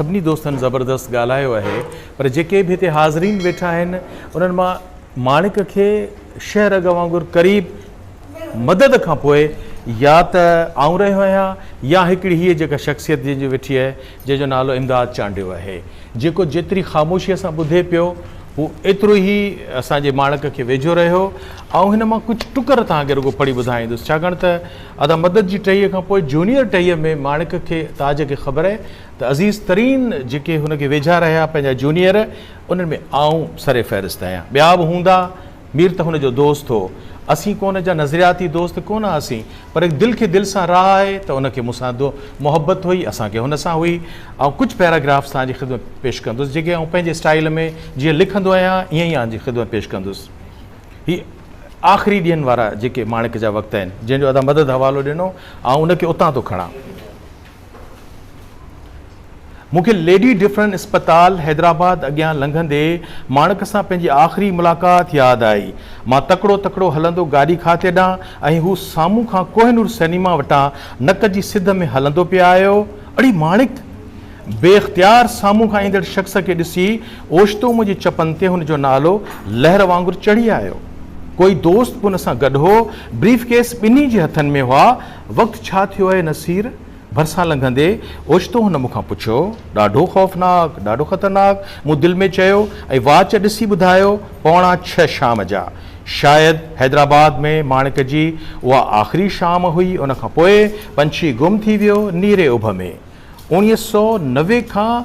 سڀني دوستن زبردست ڳالهايو آهي پر جيڪي به هتي حاضرين ويٺا آهن انهن مان ماڻڪ کي شهه رڳ وانگر قريب مدد کان پوء يا ته آئون رهيو آهيان يا هڪڙي هيء جيڪا شخصيت جنهن جي ويٺي آهي جنهن جو نالو امداد چانڊيو آهي جيڪو جيتري خاموشيء سان ٻڌي پيو هو ايترو ئي اسان جي ماڻڪ کي ويجهو رهيو. آئون هن مان ڪجهه ٽڪر توهان کي رڳو پڙهي ٻڌائيندس ڇاڪاڻ ته ادا مدد جي ٽهيء کان پوء جونيئر ٽهيء ۾ ماڻڪ کي تاج کي خبر آهي ته عزيز ترين جيڪي هن کي ويجها رهيا پنهنجا جونيئر انهن ۾ آئون سر فهرست آهيان. ٻيا به هوندا، مير ته هن جو دوست هو. اسين ڪو ان جا نظرياتي دوست ڪونه هئاسين، پر دل کي دل سان راهه آهي ته ان کي مون سان محبت هئي، اسان کي هن سان هئي. آئون ڪجهه پيراگرافس توهان جي خدمت پيش ڪندس، جيڪي آئون پنهنجي اسٽائيل ۾ جيئن لکندو آهيان، ائين ئي اوهان جي خدمت پيش ڪندس. هي آخري ڏينهن وارا جيڪي ماڻڪ جا وقت آهن، جنهن جو ادا مدد حوالو ڏنو، آئون ان کي اتان ٿو کڻان. مون کي ليڊي ڊفرن اسپتال حيدرآباد اڳيان لنگهندي ماڻڪ سان پنهنجي آخري ملاقات ياد آئي. مان تڪڙو تڪڙو هلندو گاڏي کاتي ڏانهن ۽ هو سامهون کان ڪوهنور سئنيما وٽان نڪ جي سڌ ۾ هلندو پئي آيو. اڙي ماڻڪ! بي اختيار سامهون کان ايندڙ شخص کي ڏسي اوچتو منهنجي چپن تي هن جو نالو لهر وانگر چڙهي آيو. ڪوئي دوست به هن سان گڏ هو. بريف ڪيس ٻنهي جي هٿن ۾ هئا. وقت ڇا ٿيو آهي نصير؟ ڀرسان لنگهندي اوچتو هن مون کان پڇيو. ڏاڍو خوفناڪ، ڏاڍو خطرناڪ، مون دل ۾ چيو ۽ واچ ڏسي ٻڌايو، پوڻا ڇهه شام جا. شايد حيدرآباد ۾ ماڻڪ جي اها آخري شام هئي. ان کان پوء پنڇي گم ٿي ويو نيري اڀ ۾. 1990 کان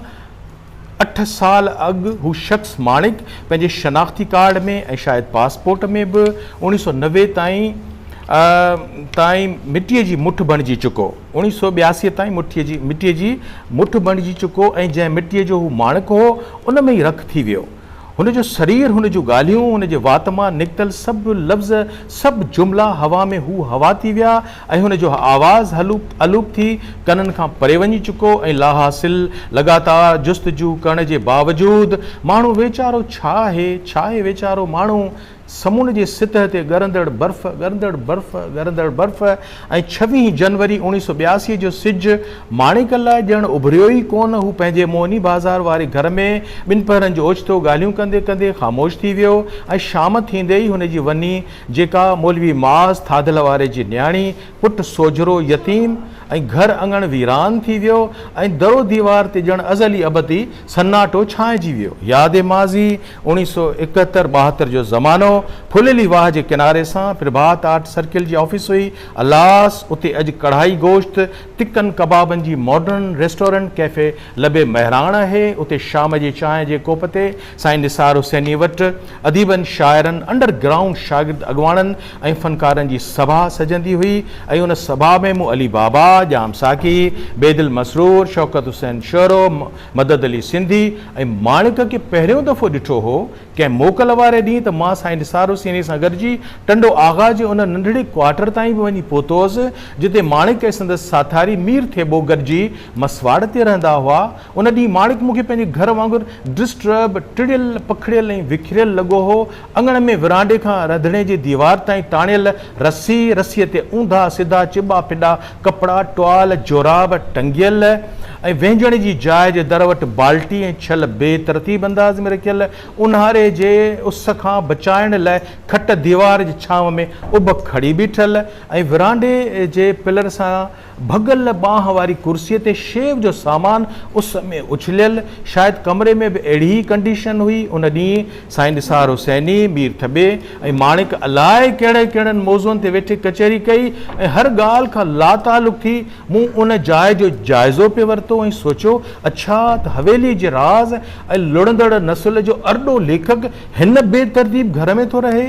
اٺ سال اڳ هو شخص ماڻڪ پنهنجي شناختي ڪارڊ ۾ ۽ شايد پاسپورٽ ۾ به 1990 تائين تائين مٽيء جي مٺ بڻجي چڪو. 1982 تائين مٺيء جي مٽيء جي مٺ بڻجي چڪو ۽ جنهن مٽيء جو هو ماڻڪ هو ان ۾ ئي رک ٿي ويو. هن جو سرير، هن جون ڳالهيون، هن جي وات مان نڪتل سڀ لفظ، سڀ جملا هوا ۾ هو هوا ٿي ويا ۽ هن جو آواز الوپ ٿي ڪنن کان پري وڃي چڪو ۽ لاحاصل لڳاتار جستجو ڪرڻ جي باوجود ماڻهو ويچارو ڇا آهي، ڇا آهي ويچارو ماڻهو، سمنڊ جي سطح تي ڳرندڙ برف، ڳرندڙ برف، ڳرندڙ برف ۽ ڇويهين جنوري اوڻيهه سو 82 جو سج ماڻڪ لاء ڄڻ اڀريو ئي ڪونه. هو پنهنجي موهني بازار واري گهر ۾ ٻنپهرن جو اوچتو ڳالهيون ڪندي ڪندي خاموش ٿي ويو ۽ شام ٿيندي ئي هن جي وني جيڪا مولوي معاذ ٿاڌل واري جي نياڻي پٽ سوجهرو يتيم ۽ گهر اڱڻ ويران ٿي ويو ۽ در و ديوار تي ڄڻ ازلي ابدي سناٽو ڇانئجي ويو. ياد ماضي، اوڻيهه سو ايڪهتر ٻاهتر جو زمانو، ڦليلي واهه جي ڪناري سان پرڀات آرٽ سرڪل جي آفيس هئي. الاس، اتي اڄ ڪڙهائي گوشت، تڪن ڪبابن جي ماڊرن ريسٽورنٽ ڪيفي لبي مهراڻ آهي. اتي شام جي چانهه جي ڪوپ تي سائين نثار حسيني وٽ اديبن، شاعرن، انڊر گرائونڊ شاگرد اڳواڻن ۽ فنڪارن جي سڀا سجندي هئي ۽ ان سڀا ۾ مون علي بابا، ڄام ساقي، بيدل مسرور، شوڪت حسين شورو، مدد علي سنڌي ۽ ماڻڪ کي پهريون دفعو ڏٺو هو. ڪنهن موڪل واري ڏينهن ته مان سائين نثار حسيني سان گڏجي ٽنڊو آغا جي ان ننڍڙي ڪوارٽر تائين به وڃي پهتو هوس، جتي ماڻڪ ۽ سندس ساٿاري مير ٿيٻو گڏجي مسواڙ تي رهندا هئا. ان ڏينهن ماڻڪ مون کي پنهنجي گهر وانگر ڊسٽرب، ٽڙيل پکڙيل ۽ وکريل لڳو هو. اڱڻ ۾ ورانڊي کان رڌڻي جي ديوار تائين تاڻيل رسي، رسيء تي اونڌا سڌا چٻا ڦڏا ڪپڙا، ٽوال، جوراب ٽنگيل ۽ وهنجڻ جي جاء جي در وٽ بالٽي ۽ ڇل بي ترتيب انداز ۾ رکيل، اونهاري جي اس کان بچائڻ لاء کٽ ديوار جي ڇانو ۾ اڀ کڙي بيٺل ۽ ورانڊي جي پلر سان ڀڳل ٻانهن واري ڪرسيء تي شيو جو سامان اس ۾ اڇليل، شايد ڪمري ۾ به اهڙي ئي ڪنڊيشن هئي. ان ڏينهن سائين نثار حسيني، مير ٿٻي ۽ ماڻڪ الائي ڪهڙن ڪهڙن موضوعن تي ويٺي ڪچهري ڪئي ۽ هر ڳالهه کان لاتعلق ٿي مون ان جاء جو جائزو پئي ورتو ۽ سوچيو، اڇا ته حويليء جي راز ۽ لڙندڙ نسل جو ارڏو ليکڪ هن بي ترتيب گهر ۾ ٿو رهي.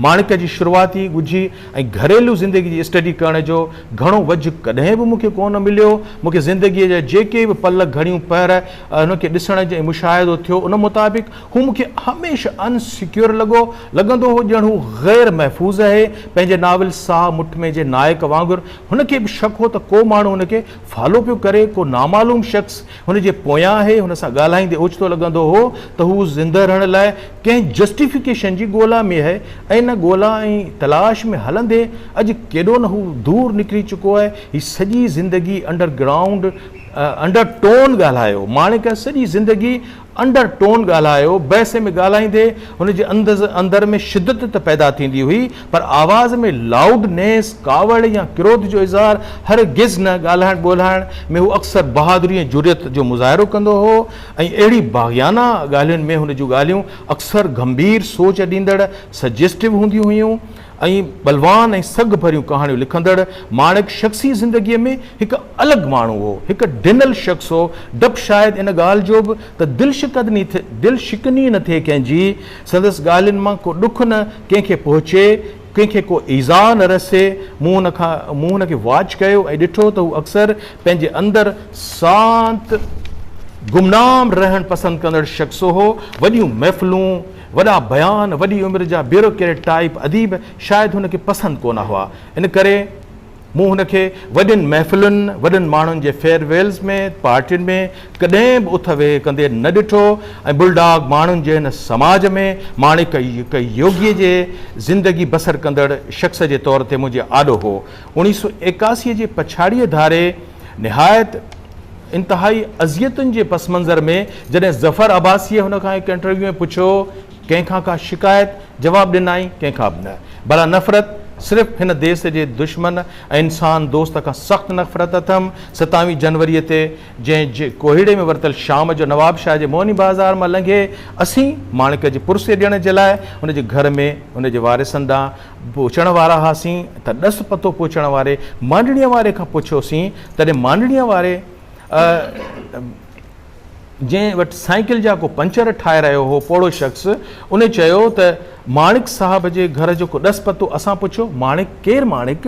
ماڻڪ جي شروعاتي ڳجهي ۽ گهريلو زندگي جي اسٽڊي ڪرڻ جو گهڻو وجهه ڪڏهن به مون کي ڪونه مليو. مون کي زندگيء جا جيڪي به پل گهڙيون پهر هن کي ڏسڻ ۽ مشاهدو ٿيو ان مطابق هو مون کي هميشه ان سيڪيور لڳو. لڳندو هو ڄڻ هو غير محفوظ آهي. پنهنجي ناول ساهه مٺ ۾ جي نائڪ وانگر هن کي به شڪ هو ته ڪو ماڻهو هن کي فالو پيو ڪري، ڪو نامعلوم شخص هن جي پويان آهي. هن سان ڳالهائيندي اوچتو لڳندو هو ته هو زنده رهڻ لاء ڪنهن جسٽيفڪيشن جي ڳولا ۾ آهي ۽ ان ڳولا ۽ تلاش ۾ هلندي اڄ ڪيڏو نه هو دور نڪري چڪو آهي. هي سڄي زندگي انڊر گرائونڊ انڊر ٽون ڳالهايو. ماڻڪ سڄي زندگي انڊر ٽون ڳالهايو. بحث ۾ ڳالهائيندي هن جي اندر ۾ شدت ته پيدا ٿيندي هئي پر آواز ۾ لائوڊ نيس، ڪاوڙ يا ڪروڌ جو اظهار هر گز نه. ڳالهائڻ ٻولهائڻ ۾ هو اڪثر بهادري ۽ جرئت جو مظاهرو ڪندو هو ۽ اهڙي باغيانه ڳالهين ۾ هن جون ڳالهيون اڪثر گنڀير سوچ ڏيندڙ، Suggestive، هونديون هيون. ۽ ٻلوان ۽ سگهه ڀريون ڪهاڻيون لکندڙ ماڻڪ شخصي زندگيء ۾ هڪ الڳ ماڻهو هو، هڪ ڊنل شخص هو، ڊپ شايد ان ڳالهه جو به ته دل شڪني دل شڪني نه ٿئي ڪنهن جي، سندس ڳالهين مان ڪو ڏک نه ڪنهن کي پهچي، ڪنهن کي ڪو ايذاء نه رسي، مون هن کان مون هن کي واچ ڪيو ۽ ڏٺو ته هو اڪثر پنهنجي اندر سانت گمنام رهڻ پسند ڪندڙ شخص هو، وڏيون محفلون، وڏا بيان، وڏي عمر جا بيوروڪريٽ ٽائيپ اديب شايد هن کي پسند ڪونه هئا. ان ڪري مون هن کي وڏين محفلن، وڏن ماڻهن جي فيئر ويلز ۾، پارٽين ۾ ڪڏهن به اٿ ويهه ڪندي نه ڏٺو ۽ بلڊاگ ماڻهن جي هن سماج ۾ ماڻڪ هڪ يوگيء جي زندگي بسر ڪندڙ شخص جي طور تي منهنجي آڏو هو. 1981 جي پڇاڙيء ڌاري نهايت انتهائي اذيتن جي پس منظر ۾ جڏهن ظفر عباسيء هن کان هڪ انٽرويو ۾ پڇيو، ڪنهن کان ڪا شڪايت؟ جواب ڏنائين، ڪنهن کان به نه. ڀلا نفرت؟ صرف هن ديس جي دشمن ۽ انسان دوست کان سخت نفرت اٿم. ستاويهه جنوريء تي جنهن جي ڪوهيڙي ۾ ورتل شام جو نوابشاهه جي موهني بازار مان لنگهي اسين ماڻڪ جي پرسي ڏيڻ جي لاء هن جي گهر ۾ هن جي وارثن ڏانهن پهچڻ وارا هئاسين ته ڏس پتو پهچڻ واري مانڊڻيء واري کان پڇيوسين، تڏهن مانڊڻيء واري جنهن وٽ سائيڪل جا ڪو پنچر ٺاهي رهيو هو پوڙهو شخص، ان چيو ته ماڻڪ صاحب جي گهر جو ڪو ڏس پتو اسان پڇيو، ماڻڪ ڪير ماڻڪ؟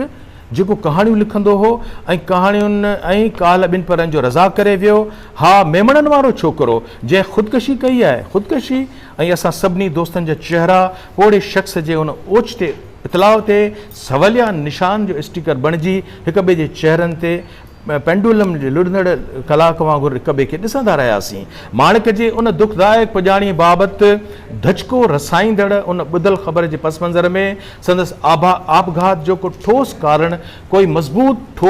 جيڪو ڪهاڻيون لکندو هو ۽ ڪهاڻين ۽ ڪالهه ٻن پرن جو رضا ڪري ويو، ها ميمڻن وارو ڇوڪرو، جنهن خودڪشي ڪئي آهي، خودڪشي؟ ۽ اسان سڀني دوستن جا چهرا پوڙهي شخص جي ان اوچتي اطلاع تي سوليا نشان جو اسٽيڪر بڻجي هڪ ٻئي جي چهرن تي پينڊولم جي لڙندڙ ڪلاڪ وانگر هڪ ٻئي کي ڏسندا رهياسين. ماڻڪ جي ان دکدائڪ پڄاڻيء بابت ڌچڪو رسائيندڙ ان ٻڌل خبر جي پس منظر ۾ سندس آپگهات جو ڪو ٺوس ڪارڻ، ڪوئي مضبوط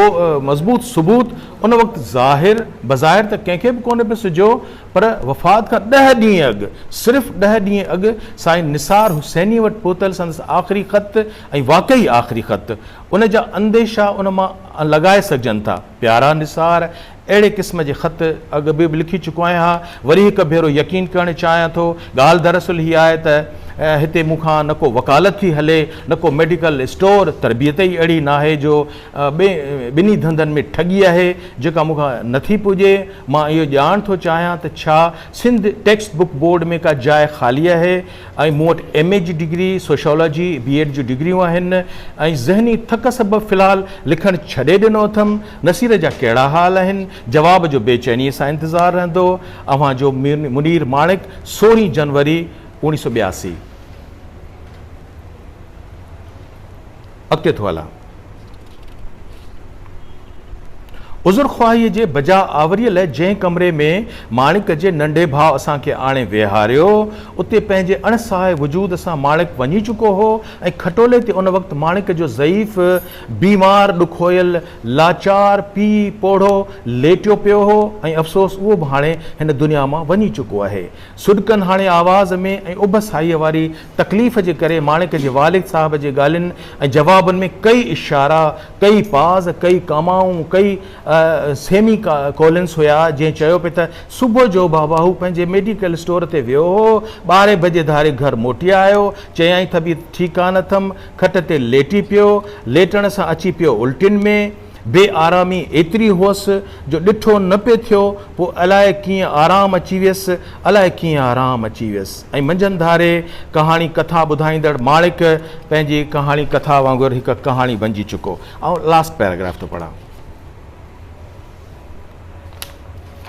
مضبوط ثبوت ان وقت ظاهر بظاهر ته ڪنهن کي به ڪونه پئي سجهيو، پر وفات کان ڏهه ڏينهن اڳ، صرف ڏهه ڏينهن اڳ سائين نثار حسينيء وٽ پهتل سندس آخري خط ۽ واقعي آخري خط، ان جا انديشا ان مان لڳائي سگهجن ٿا. پيارا نثار، اهڙي قسم جي خط اڳ به لکي چڪو آهيان، وري هڪ ڀيرو يقين ڪرڻ چاهيان ٿو. ڳالهه دراصل هيء آهي ته هتي مون کان نه ڪو وڪالت ٿي هلي، نه ڪو ميڊيڪل اسٽور، تربيت ئي اهڙي ناهي جو ٻنهي ڌنڌن ۾ ٺڳي آهي، جيڪا مون کان نٿي پڄي. مان اهو ڄاڻڻ ٿو چاهيان ته ڇا سنڌ ٽيڪسٽ بڪ بورڊ ۾ ڪا جاء خالي آهي ۽ مون وٽ ايم اي جي ڊگري، سوشيالاجي، بي ايڊ جون ڊگريون آهن ۽ ذهني ٿڪ سبب في الحال لکڻ ڇڏي ڏنو اٿم. نصير جا ڪهڙا حال آهن؟ جواب جو بيچينيء سان انتظار رهندو. اوهان جو منير ماڻڪ، سورهين جنوري 1982. اڳتي ٿو هلان. عذرخواهيء جي بجا آوريء لاء جنهن ڪمري ۾ ماڻڪ جي ننڍي ڀاء اسان کي آڻي ويهاريو، اتي پنهنجي اڻ سهائي وجود سان ماڻڪ وڃي چڪو هو ۽ کٽولي تي ان وقت ماڻڪ جو ضعيف، بيمار، ڏکويل، لاچار پيء پوڙهو ليٽيو پيو هو ۽ افسوس اهو به هاڻي هن دنيا مان وڃي چڪو آهي. سڏڪن هاڻي آواز ۾ ۽ اڀ سائيء واري تڪليف جي ڪري ماڻڪ جي والد صاحب جي ڳالهين ۽ جوابن ۾ ڪئي اشارا، ڪئي پاز، ڪئي ڪامائون، ڪئي سيمي ڪولنس هيا، جنهن چيو پئي ته صبح جو بابا هو پنهنجي ميڊيڪل اسٽور تي ويو هو، ٻارهين بجي ڌاري گهر موٽي آيو، چيائين طبيعت ٺيڪ ڪانه اٿم، کٽ تي ليٽي پيو، ليٽڻ سان اچي پيو الٽين ۾. بي آرامي ايتري هئس جو ڏٺو نه پئي ٿيو، پوء الائي ڪيئن آرام اچي ويس، الائي ڪيئن آرام اچي ويس. ۽ منجهند ڌاري ڪهاڻي ڪٿا ٻڌائيندڙ ماڻڪ پنهنجي ڪهاڻي ڪٿا وانگر هڪ ڪهاڻي بنجي چڪو. آئون لاسٽ پيراگراف ٿو پڙهان.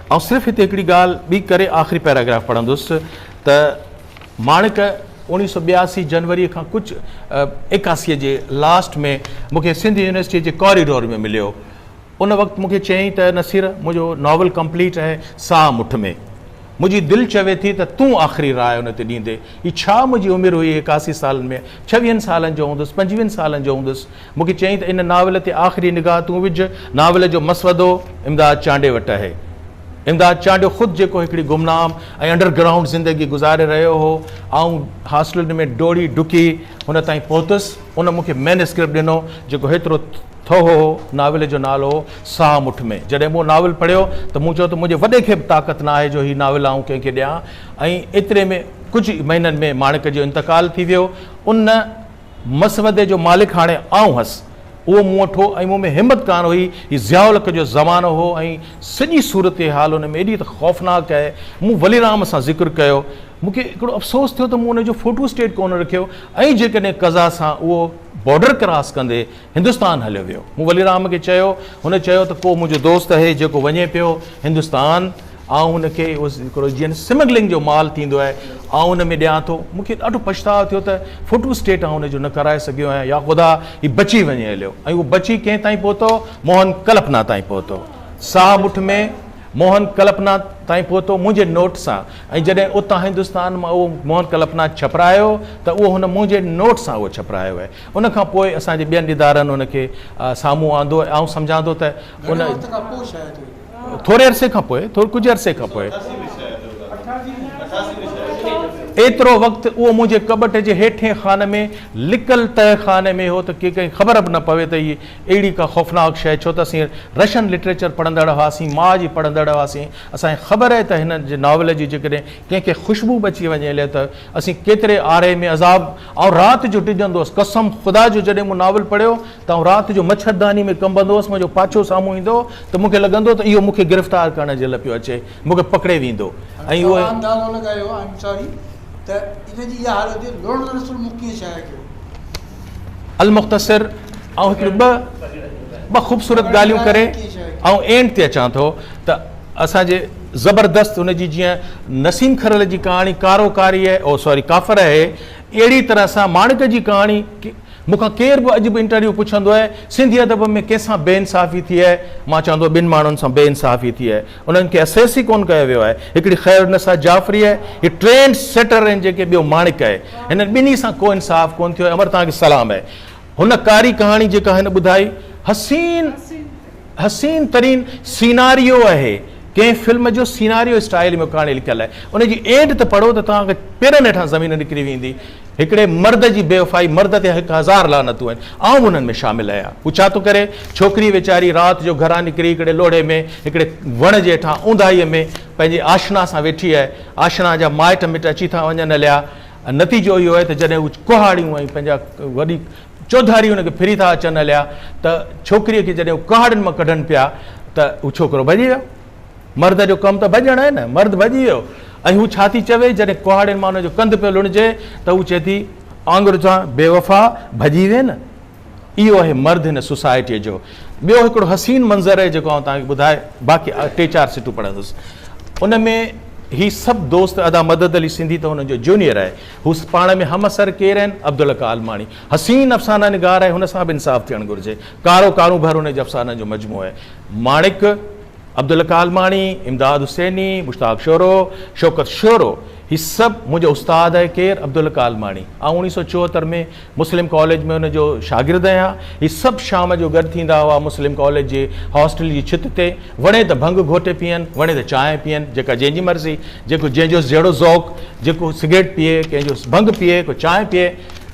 آئون صرف هتي هڪڙي ڳالهه ٻي ڪري آخري پيراگراف پڙهندس ته. ماڻڪ 1982 جنوريء کان ڪجهه ايڪاسيء جي لاسٽ ۾ مون کي سنڌ يونيورسٽيء جي ڪاريڊور ۾ مليو. ان وقت مون کي چيائين ته نصير منهنجو ناول ڪمپليٽ آهي ساهه مٺ ۾. منهنجي دل چوي ٿي ته تون آخري راء ان تي ڏيندي. هي ڇا منهنجي عمر هئي 81 سالن ۾، ڇويهن سالن جو هوندس، پنجويهن سالن جو هوندس. مون کي چيائين ته ان ناول تي آخري نگاهه تون وجهه. ناول جو مسودو امداد چانڊيي وٽ آهي. امداد چانڊيو خود جيڪو هڪڙي گمنام ۽ انڊر گرائونڊ زندگي گذاري رهيو هو. آئون هاسٽلن ۾ ڊوڙي ڊڪي هن تائين پهتس. ان مون کي مينسڪرپٽ ڏنو جيڪو هيترو ٿوهو هو. ناول جو نالو هو ساهه مٺ ۾. جڏهن مون ناول پڙهيو ته مون چيو ته منهنجي وڏي کي به طاقت نه آهي جو هي ناول آئون ڪنهن کي ڏيان ۽ ايتري ۾ ڪجهه ئي مهينن ۾ ماڻڪ جو انتقال ٿي ويو. ان مسودي جو مالڪ هاڻي آئون هئس. اهو مون وٽ هو ۽ مون ۾ همت ڪانه هئي. هي ضياء الحق جو زمانو هو ۽ سڄي صورتحال ان ۾ ايڏي ته خوفناڪ آهي. مون ولي رام سان ذڪر ڪيو. مون کي هڪڙو افسوس ٿيو ته مون ان جو فوٽو اسٽيٽ ڪونه رکيو ۽ جيڪڏهن قضا سان اهو بارڊر ڪراس ڪندي هندستان هليو ويو. مون ولي رام کي چيو، هن چيو ته ڪو منهنجو دوست اهي جيڪو وڃي پيو هندستان، آئون هن کي اهو هڪڙو جيئن سمگلنگ جو مال ٿيندو آهي، آئون ان ۾ ڏيان ٿو. مون کي ڏاڍو پڇتاء ٿيو ته فوٽو اسٽيٽ آئون ان جو نه ڪرائي سگهيو آهيان. يا خدا هي بچي وڃي هليو. ۽ اهو بچي ڪنهن تائين پهتو؟ موهن ڪلپنا تائين پهتو. ساهه مٺ ۾ موهن ڪلپنا تائين پهتو منهنجي نوٽ سان ۽ جڏهن اتان هندستان مان اهو موهن ڪلپنا ڇپرايو ته اهو هن منهنجي نوٽ سان اهو ڇپرايو آهي. ان کان پوء اسان جي ٻين ادارن ان کي سامهون آندو ۽ آئون سمجهان ٿو ته ان گهڻي وقت کان پوء شايع ٿيو. ٿوري عرصي کان پوء، ٿوري ڪجهه عرصي کان پوء. ايترو وقت اهو منهنجي ڪٻٽ جي هيٺين خانه ۾ لڪل تهه خاني ۾ هو ته ڪنهن کي خبر به نه پوي ته هي اهڙي ڪا خوفناڪ شيء ڇو ته اسين رشن لٽريچر پڙهندڙ هئاسين، ماء جي پڙهندڙ هئاسين، اسان کي خبر آهي ته هن جي ناول جي جيڪڏهن ڪنهن کي خوشبو به اچي وڃي هلي ته اسين ڪيتري آري ۾ عذاب آئون رات جو ڊڄندو هوس قسم خدا جو جڏهن مون ناول پڙهيو ته آئون رات جو مڇرداني ۾ ڪنبندو هوس منهنجو پاڇو سامهون ايندو هو ته مون کي لڳندو ته اهو مون کي گرفتار ڪرڻ جي لاء پيو اچي مون کي پڪڙي ويندو ۽ اهو توهان اندازو لڳايو I am sorry ته ان جي اها حالت هئي لوڙهه رسول مون ڪيئن شايع ڪيو. المختصر آئون هڪڙيون ٻه ٻه خوبصورت ڳالهيون ڪري آئون اينڊ تي اچان ٿو ته اسان جي زبردست ان جي جيئن نسيم کرل جي ڪهاڻي ڪارو ڪاري آهي او سوري ڪافر آهي اهڙي طرح سان ماڻڪ جي ڪهاڻي مون کان ڪير به اڄ به انٽرويو پڇندو آهي سنڌي ادب ۾ ڪنهن سان بي انصافي ٿي آهي مان چوندو ٻن ماڻهن سان بي انصافي ٿي آهي انهن کي اسيس ئي ڪونه ڪيو ويو آهي هڪڙي خير النساء جعفري آهي هي ٽرينڊ سيٽر آهن جيڪي ٻيو ماڻڪ آهي هنن ٻنهي سان ڪو انصاف ڪونه ٿيو آهي امر توهان کي سلام آهي هن ڪاري ڪهاڻي جيڪا هن ٻڌائي حسين حسين ترين سيناريو آهي ڪنهن فلم جو سيناريو اسٽائيل ۾ ڪهاڻي لکيل آهي ان جي اينڊ ته پڙهو ته توهان کي پيرن هيٺان زمين نڪري ويندي هڪڙي مرد جي بيوفائي مرد تي هڪ هزار لعنتون آهن آئون به انهن ۾ شامل آهيان هو ڇا ٿو ڪري ڇوڪري ويچاري رات جو گهران نڪري هڪڙي لوڙهي ۾ هڪڙي وڻ جي هيٺان اونداهي ۾ پنهنجي آشنا سان ويٺي آهي آشنا جا مائٽ مٽ اچي ٿا وڃن هليا نتيجو اهو آهي ته جڏهن هو ڪهاڙيون ۽ پنهنجا وڏي چوڌاري هن کي ڦري ٿا اچن هليا ته ڇوڪريء کي جڏهن هو ڪهاڙين مان ڪڍن پيا ته هو ڇوڪرو ڀڄي ويو. مرد جو ڪم ته ڀڄڻ آهي نه، مرد ڀڄي ويو ۽ هو ڇا ٿي چوي، جڏهن ڪهاڙين مان هن جو ڪنڌ پيو لڻجي ته هو چئي ٿي، آڱر سان بيوفا ڀڄي وئين نه. اهو آهي مرد هن سوسائٽيء جو. ٻيو هڪڙو حسين منظر آهي جيڪو آئون توهان کي ٻڌائي باقي ٽي چار سٽون پڙهندس. ان ۾ هي سڀ دوست ادا مدد علي سنڌي ته هنن جو جونيئر آهي. هو پاڻ ۾ همعصر ڪير آهن؟ عبدالحق عالماڻي حسين افسانه نگار آهي، هن سان به انصاف ٿيڻ گهرجي. ڪارو ڪارونڀر هن جي افسانن جو مجموعو آهي. ماڻڪ، عبدالحق عالماڻي، امداد حسيني، مشتاق شورو، شوڪت شورو هي سڀ منهنجو استاد آهي ڪير؟ عبدالحق عالماڻي. آئون اوڻيهه سؤ 74 ۾ مسلم ڪاليج ۾ ان جو شاگرد آهيان. هي سڀ شام جو گڏ ٿيندا هئا مسلم ڪاليج جي هاسٽل جي ڇت تي. وڻي ته ڀنگ گهوٽي پيئن، وڻي ته چانهه پيئن، جيڪا جنهن جي مرضي، جيڪو جنهن جو جهڙو ذوق، جيڪو سگريٽ پيئي، ڪنهن جو ڀنگ پيئي، ڪو چانهه پيئي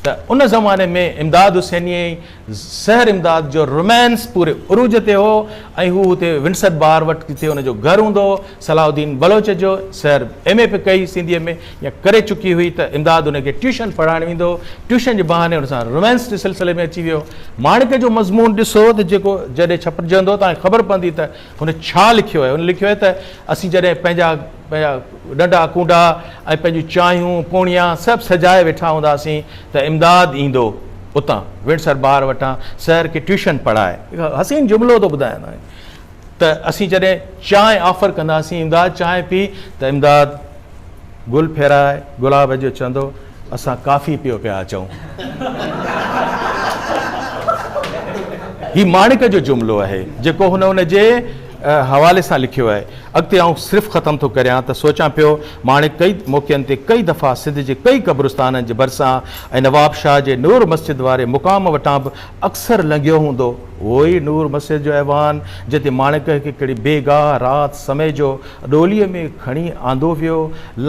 ته ان زماني ۾ امداد حسيني ۽ سحر امداد جو رومانس پوري عروج تي هو ۽ هو هتي ونڊسر بار وٽ جتي هن جو گهر هوندو هو، صلاح الدين بلوچ جو، سحر ايم اي پئي ڪئي سنڌيء ۾ يا ڪري چڪي هئي ته امداد هن کي ٽيوشن پڙهائڻ ويندو هو، ٽيوشن جي بهاني هن سان رومانس جي سلسلي ۾ اچي ويو. ماڻڪ جو مضمون ڏسو ته جيڪو جڏهن ڇپجندو توهان کي خبر پوندي ته هن ڇا لکيو آهي. هن لکيو آهي ته اسين جڏهن پنهنجا پنهنجا ڏنڊا ڪونڊا ۽ پنهنجون چانهيون پوڻيان سڀ سجائي ويٺا هونداسين ته امداد ايندو اتان ونڊسر بار وٽان سحر کي ٽيوشن پڙهائي. هڪ حسين جملو ٿو ٻڌايان توهان کي ته اسين جڏهن چانهه آفر ڪنداسين امداد چانهه پي ته امداد گل ڦيرائي گلاب جو چوندو اسان ڪافي پيو پيا اچون. هي ماڻڪ جو جملو آهي جيڪو هن ان جي حوالي سان لکيو آهي. اڳتي آئون صرف ختم ٿو ڪريان ته سوچان پيو ماڻڪ ڪئي موقعن تي ڪئي دفعا سنڌ جي ڪئي قبرستانن جي ڀرسان ۽ نواب شاهه جي نور مسجد واري مقام وٽان به اڪثر لنگهيو هوندو. اهو ئي نور مسجد جو ايوان جتي ماڻڪ کي ڪهڙي بيگاهه رات سمي جو ڏوليء ۾ کڻي آندو ويو.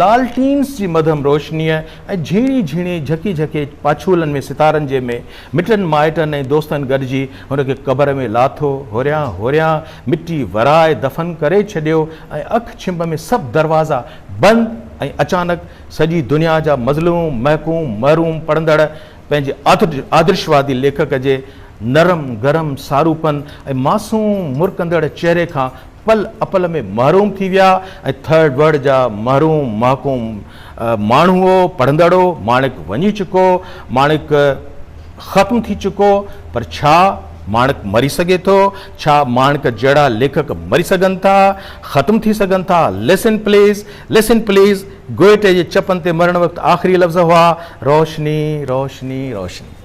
لالٽينس جي مڌم روشنيء ۽ جهيڻي جهيڻي جهڪي جهڪي پاڇولن ۾ ستارن جي ۾ مٽن مائٽن ۽ دوستن گڏجي هن کي قبر ۾ لاٿو، هوريان هوريان مٽي ورائي دفن ڪري ڇڏيو ۽ اک ڇنڀ ۾ سڀ دروازا بند ۽ اچانڪ سڄي دنيا جا مظلوم، محڪوم، محروم پڙهندڙ پنهنجي آدرشوادي ليکڪ جي نرم گرم ساروپن ۽ معصوم مرڪندڙ چهري کان پل اپل ۾ محروم ٿي ويا ۽ ٿرڊ ورلڊ جا محروم محڪوم ماڻهو پڙهندڙو ماڻڪ وڃي چڪو، ماڻڪ ختم ٿي چڪو، پر ڇا ماڻڪ مري سگهي ٿو؟ ڇا ماڻڪ جهڙا ليکڪ مري سگهن ٿا؟ ختم ٿي سگهن ٿا؟ لسن پليز، لسن پليز، گوئٽي جي چپن تي مرڻ وقت آخري لفظ هئا، روشني، روشني، روشني.